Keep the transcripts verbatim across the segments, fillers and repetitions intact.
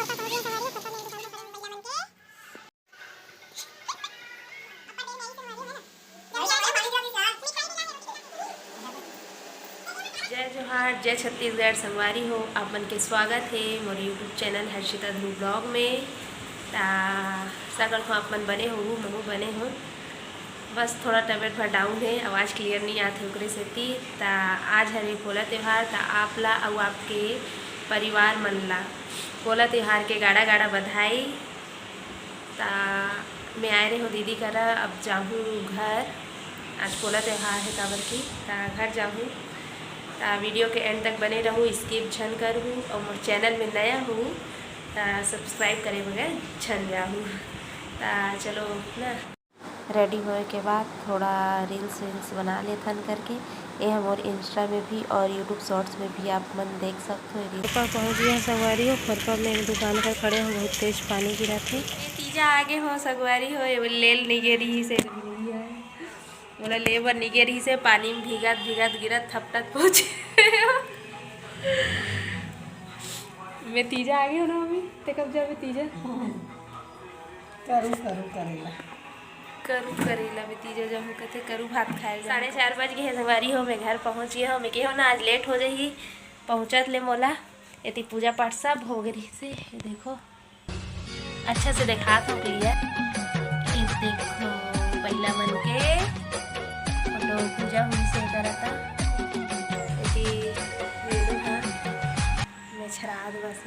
जय जोहार, जय छत्तीसगढ़। संगवारी हो, आप मन के स्वागत हे मोर YouTube चैनल हर्षिता ध्रुव ब्लॉग में। ता आशा करत हूँ आप मन बने हो, महू बने हो। बस थोड़ा तबीयत भर डाउन हे, आवाज़ क्लियर नहीं आत हे ओकरे सेती। ता आज हरे पोला त्यौहार, ता आप ला अउ आपके परिवार मन ला पोला त्यौहार के गाड़ा गाड़ा बधाई। ता मैं आए रहे हो दीदी करा, अब जाहूँ घर। आज पोला त्यौहार हे काबर की, ता घर जाहूँ। ता वीडियो के एंड तक बने रहू, स्किप झन करहू। और मोर चैनल में नया हूँ ता सब्सक्राइब करे बगैर झन जाहू। ता चलो ना। रेडी होए के बाद थोड़ा रील्स वील्स बना लेथन करके। ये मोर इंस्टा में भी और यूट्यूब शॉर्ट्स में भी आप मन देख सकते हो रील्स। खोरपा पहुँच गया संगवारी हो। खोरपा में एक दुकान पर खड़े हो, बहुत तेज पानी गिरा थे। ये तीजा आगे हो संगवारी हो, ये लेल नहीं गिरी से, बोला ले बर नहीं गिरी से, पानी में भीगत भीगत गिरत थपटत पहुँचे। मैं तीजा आगे हो ना मम्मी, ते कब जाबे तीजा? करू करू करेला। करू करेला में तीजा जाहूँ कथे, करू भात खाए जाहूँ। साढ़े चार बज गए हे संगवारी हो, मैं घर पहुँच गया हूँ। मैं कहे हो ना आज लेट हो जाही पहुँचत ले मोला। एती पूजा पाठ सब हो गए रही से, ये देखो अच्छा से दिखात हो क्लियर। ये देखो पहिला मन के फोटो पूजा हुई से करता। एती ये देखो, मैं छराद बस।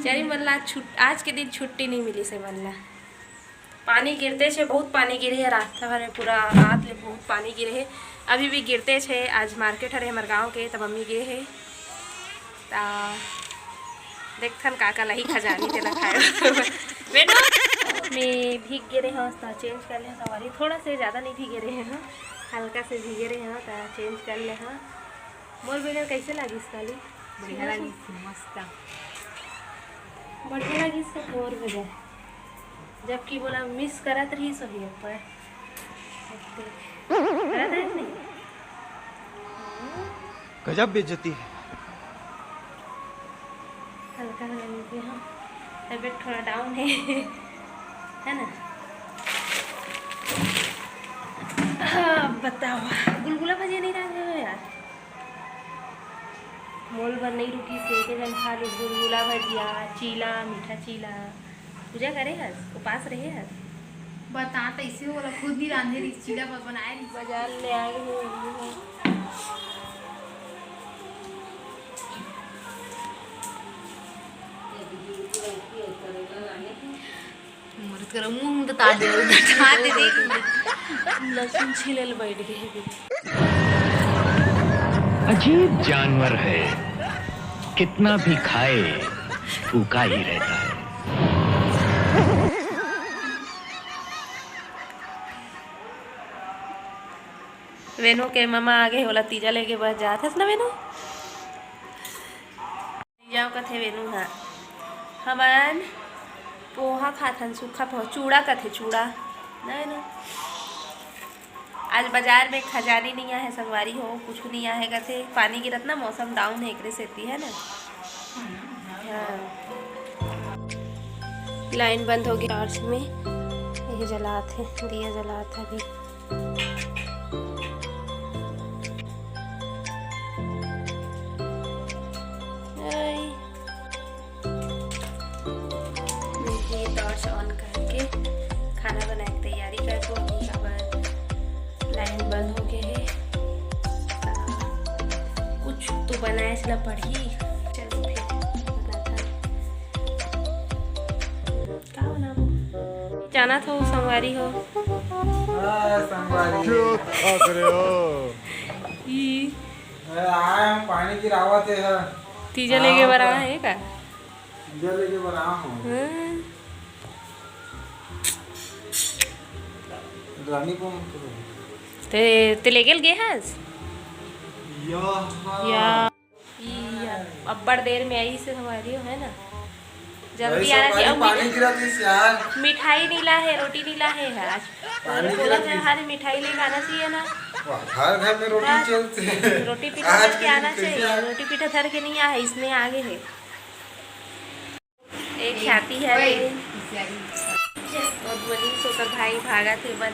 चली मन ला छुट-, आज के दिन छुट्टी नहीं मिली से मन ला। पानी गिरते छे, बहुत पानी गिरे हे रास्ता भर में, पूरा हाथ ले बहुत पानी गिरे हे, अभी भी गिरते छे। आज मार्केट हरे हमर गांव के, त मम्मी गे हे, त देखथन का का लही खजानी तेला खाए। बेटू, मैं भीग गे रहे हूँ, त चेंज कर ले हूँ सवारी, थोड़ा से ज़्यादा नहीं भीगे रहे हूँ, हल्का से भीगे रहे हूँ, त चेंज कर ले हूँ। मोर बिना कैसे लागिस काली? बढ़िया लागिस, मस्त। बढ़िया लागिस तो मोर बिना। जबकि बोला मिस करत रही सो ही ऊपर। करत रही नहीं? गजब बेइज्जती है। हल्का हल्का नीचे हाँ, तबीयत थोड़ा डाउन है, है ना? हाँ, बताओ, गुलगुला भजिया नहीं रहा है यार। मोल बर नहीं रुकी से के जन खा लू गुलगुला भजिया, चीला, मीठा चीला। पूजा करे हस, उपास रहे हस। बता तैसे होला, खुद नहीं रांधे रही, चीला बर बनाए रही। बाजार ले आए हो। मरत करा मुंह में तो तार दे, तार दे देख। लहसुन छीले ले बैठ गए हैं। अजीब जानवर है, कितना भी खाए भूखा ही रहता है। वेनू के ममा आगे, ओला तीजा लेके बस जात हस ना वेनू? जाओ कथे वेनू हा, हमन पोहा खाथन, सूखा पोहा, चूड़ा कथे, चूड़ा, नहीं ना। आज बाजार में खजानी नहीं आहे संगवारी हो, कुछ नहीं आहे कथे, पानी गिरत ना, मौसम डाउन है एकरे सेती, है ना। हाँ, लाइन बंद हो गई टॉर्च में, ये जलात है, दिया जलात है अभी। आई। ये टॉर्च ऑन करके खाना बनाए के तैयारी करबो। अभी काबर लाइन बंद हो गए है, कुछ तो बनाए चला पड़ही। चलो फिर बनाता। का बनाबो? जाना था वो संगवारी हो। हाँ, संगवारी। क्यों हंस रहे हो? ई। अरे, आए हम पानी गिरावत है। तीजा लेके हाँ, बरा है का? तीजा लेके बरा हूँ। हाँ। रानी को मत करो। ते, ते लेके गे हस? या। या। ई या, अब्बड़ देर में आई से हमारी हो, है ना? जल्दी आना चाहिए। पानी गिरा दिस यार। मिठाई नहीं ला है, रोटी नहीं ला है आज। पानी गिरा दिस। हर मिठाई लेके आना चाहिए ना। वाह, हर घर में रोटी चलते हैं। रोटी पीठा धर के आना चाहिए। रोटी पीठा धर के नहीं आया है, इसने आगे है। ख्याति हरे। अउ मनीष ओकर भाई भागत हे बन।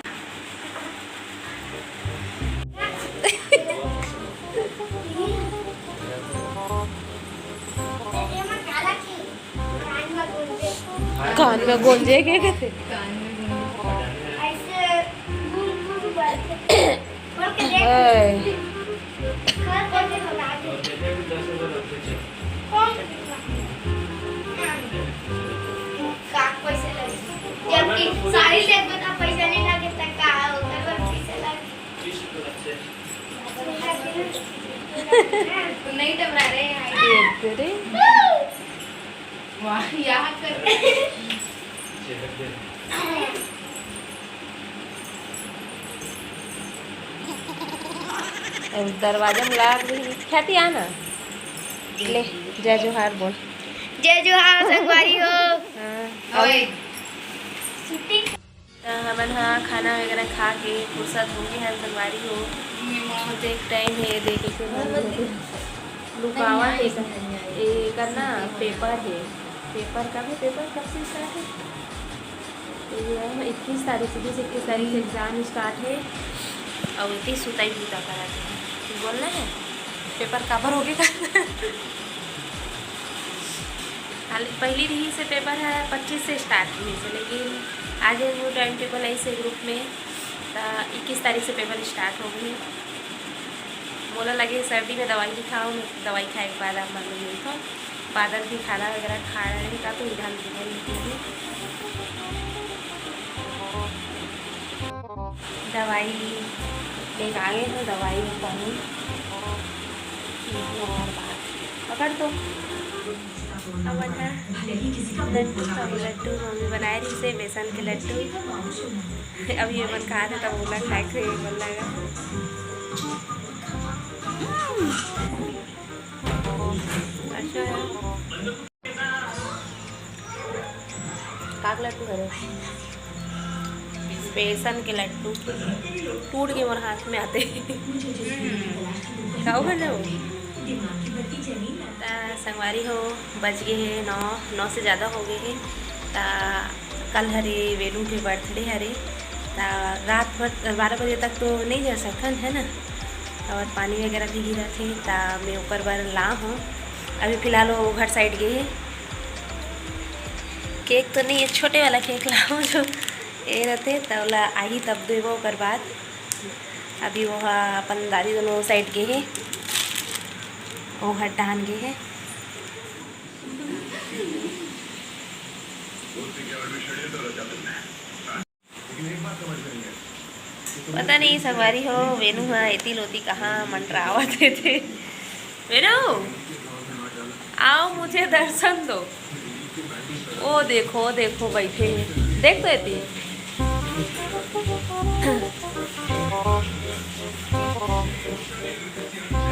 कान में गूंजे के कथे। नहीं टपरा रहे हैं। वाह, यहाँ कर। अब दरवाजा में लाग रही। ख्याति, आ ना। ले, जय जोहार बोल। जय जोहार संगवारी हो। हाँ। ओए। त हमन ह खाना वगैरह खा के फुर्सत हो गए हन संगवारी हो। देख टाइम है, देख के लुकावा है। एकर ना पेपर है, पेपर कब है, पेपर कब से स्टार्ट है? ये है इक्कीस तारीख से, बीस इक्कीस तारीख से एग्जाम स्टार्ट है। और इतनी सुताई पूता करा के बोलना है, पेपर काबर हो गए। हाल पहली रही से पेपर है पच्चीस से स्टार्ट रही से, लेकिन आज न्यू टाइम टेबल है इसे ग्रुप में, तो इक्कीस तारीख से पेपर स्टार्ट हो गई। मोला लगे सर्दी में दवाई भी खाओ, मैं दवाई खाए के बाद आप मन लोग मिलता हूँ। बादल भी खाना वगैरह खा रहे हैं, का तो इधर उधर निकल गए। दवाई लेके आ गए हैं, दवाई और पानी। पकड़ तो। हमन ह लड्डू खाबो, लड्डू मम्मी बनाए रही से बेसन के लड्डू। अभी ये मन खा थे तब ओला खाए के मन लगा। अच्छा है। काक लड्डू हरे, बेसन के लड्डू टूट के मोर हाथ में आते। खाओ भले हो। त संगवारी हो, बज गए हे नौ, नौ से ज़्यादा हो गए हे। त कल हरे वेलू के बर्थडे हरे, त रात भर बारह बजे तक तो नहीं जा सकन, है ना, और पानी वगैरह भी गिरा थे, त मैं ओकर बर ला हूँ। अभी फिलहाल वो घर साइड गए हे। केक तो नहीं है, छोटे वाला केक ला हूँ जो ये रहते, त ओला आही तब देबो ओकर बाद। अभी वो ह अपन दादी दोनों साइड गए हे, वो घर टहन गए हे। पता नहीं संगवारी हो, वेनू ह एती लोती कहाँ मंडरावत हे ते। वेनू, आओ, मुझे दर्शन दो। ओ देखो, ओ देखो, बैठे हैं। देख तो एती।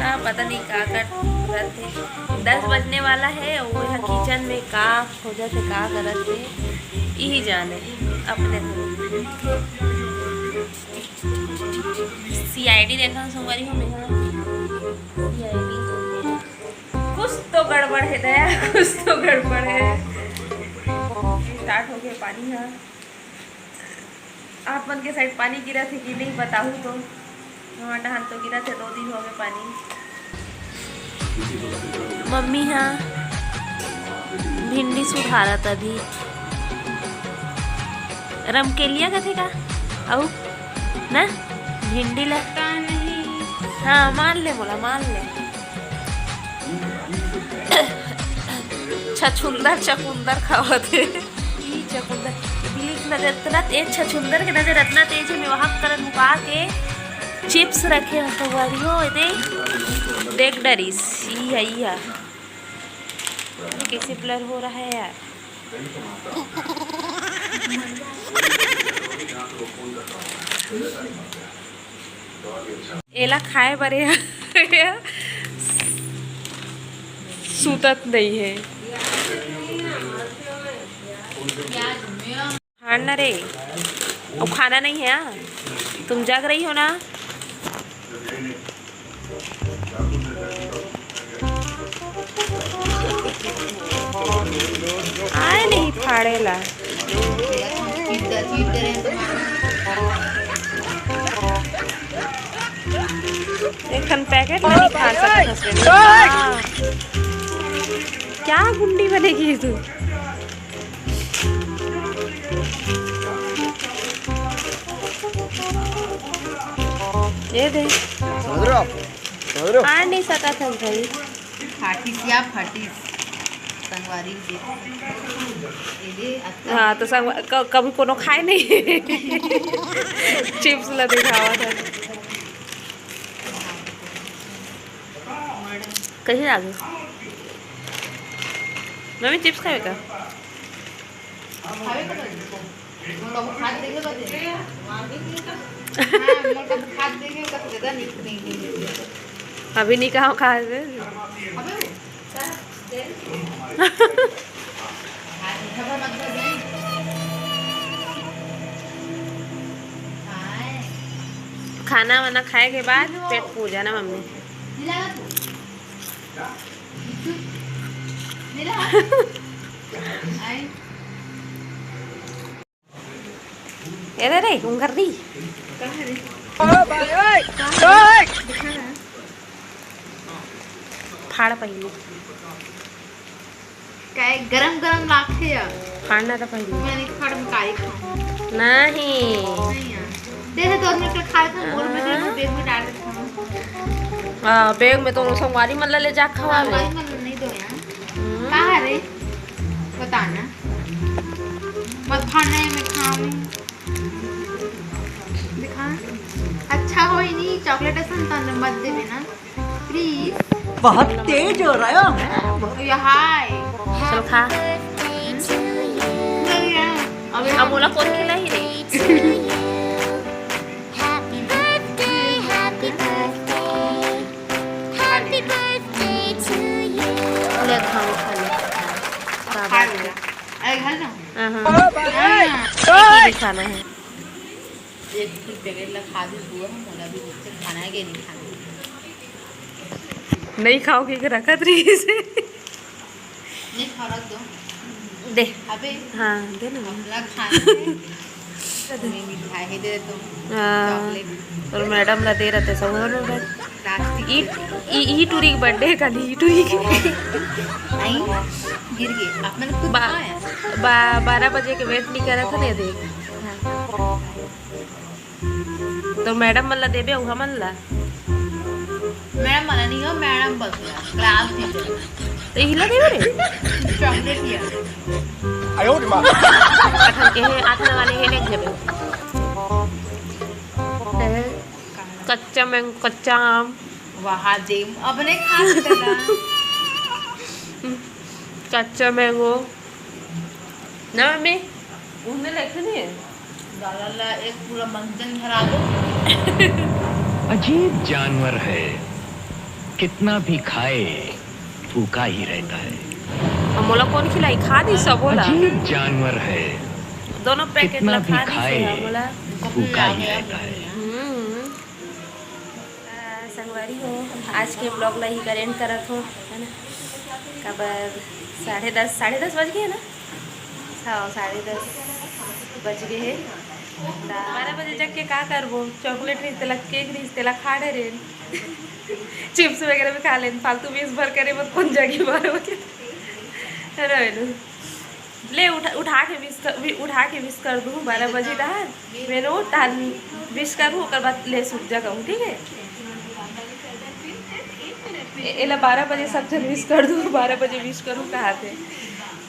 ना, पता नहीं का करत हे। दस बजने वाला है और वो यहाँ किचन में का खोजत हे, का करत हे, यही जाने अपने। सीआईडी देखा संगवारी हो, मेहा सीआईडी। कुछ तो गड़बड़ है दया, कुछ तो गड़बड़ है। स्टार्ट हो गया पानी। हाँ, आप मन के साइड पानी गिरा थे कि नहीं बताहू तो। हमारे डहान तो गिरा थे, दो दिन हो गए पानी। मम्मी हा भिंडी सुधारत अभी। रमकेलिया कथे का? अउ ना, भिंडी ला। पता नहीं। हाँ, मान ले मोला, मान ले। छछुंदर चकुंदर खावत हे। ई चकुंदर, बिल्ली के नजर इतना तेज, छछुंदर के नजर इतना तेज है, मैं वहाँ पर लुका के चिप्स रखे हो तो वाली हो, ये देख डरिस, ई है, ई है। ये कैसे ब्लर हो रहा है यार? एला खाए बर ए सुतत नहीं है। खाना रे, अब खाना नहीं है। हाँ, तुम जग रही हो ना। आए नहीं पड़ेला। एक ठन पैकेट ला नहीं खा सकत हस रे। हाँ। क्या गुंडी बनेगी तू? ये दे। समझ रहे हो आप? समझ रहे हो? हाँ, नहीं सकत हस भाई। फाटिस या फाटिस। संगवारी जी। ये दे, अच्छा। हाँ, तो संग-, क-, कभी कोनो खाए नहीं। चिप्स ला दिखावा था। कहीं आ गए। मम्मी, चिप्स खावे का? खावे का तो? मोर बाबू खात देखे का दे। हाँ, मोर बाबू खात देखे का दे, दादा, निक, निक, निक, निक। अभी नहीं कहा खा दे। अबे वो, चल, दे। खात खबर मत कर दे। खाए। खाना वाना खाए के बाद पेट पूजा ना मम्मी। दिलावा तू। मिला। आई। ए रे रे, उंगर री। कहाँ रे? फाड़ पहले। काय गरम गरम लागथे या? फाड़ना तो पहले। मैं नहीं फाड़, मैं काई खाऊं? नहीं। नहीं यार। दे दे, दो मिनट के खाए था, और मैं तेरे को बैग में डाल देता हूँ। हाँ, बैग में तो संगवारी मन ला ले जा खवावे। संगवारी मन ला नहीं दो यार। हम्म। कहाँ रे? बताना। मत खाना है, मैं खाऊंगी। दिखा। अच्छा होई नहीं, चॉकलेट ऐसा तो मत देवे ना। प्लीज। बहुत तेज हो रहा है। ये हाय। चल खा। अबे अब मोला कौन खिलाही रे? ले खाओ, खा ले। खा ले। अरे, खा ले ना। हाँ, हाँ। हाँ। ये भी खाना है। एक फुल पैकेट ला खा दे बुआ, मोला भी कुछ खाना है के नहीं खाना? नहीं खाओ के रखत रही से। नहीं खाओ, रख दो। दे। अबे। हाँ, दे ना। अपना खाना है। तुम्हें मिठाई दे दो। हाँ। चॉकलेट। और मैडम ला दे रहते सब, और मैं प्लास्टिक ई, के। ई, ई टूरी के बर्थडे का नहीं, ई टूरी के। नहीं, गिर गए। आप मैंने खुद बा-, खाया। बा-, बारह बजे के वेट नहीं करा था, नहीं देख। हाँ। तो मैडम मन ला देबे अउ हमन ला? मैडम मन ला नहीं हो, मैडम बस क्लास टीचर। तो इही ला देबे रे? चॉकलेट ही है। आयो रे माँ। अठन के हे, आठ नवा ले हे, लेके जाबे। कच्चा मैंगो, कच्चा आम। वहा दे, अब नहीं खा सकता। कच्चा मैंगो। ना मम्मी, उन्हें लेके नहीं है। दादा ला एक पूरा मंजन भरा दो। अजीब जानवर है, कितना भी खाए, भूखा ही रहता है। अब मोला कौन खिलाई? खा दी सबो ला। अजीब जानवर है, दोनों पैकेट कितना ला भी खा दी खाए, से, हाँ, मोला। भूखा ही रहता है। हम्म। आ, संगवारी हो, आज के ब्लॉग ला ही करेंट करत हो, है ना? काबर साढ़े दस, साढ़े दस बज गए ना? हाँ, साढ़े दस बज गए हे। बारह बजे जग के का करबो? चॉकलेट रहिस तेला, केक रहिस तेला, खा डरेन। चिप्स वगैरह भी खा लेन, फालतू बीस भर करे मत, कौन जागी बारह बजे। रहे दो। ले उठा, उठा के विश कर, वि-, उठा के विश कर दूँ, बारह बजे डहर। मैं रो तहन विश करूँ, ओकर बाद ले सूत जा कहूँ, ठीक है? ए-, एला बारह बजे सब झन विश कर दूँ, बारह बजे विश करूँ कहा थे।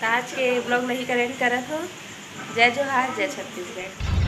तो आज के ब्लॉग नहीं करेंट करत हो। जय जोहार, जय छत्तीसगढ़।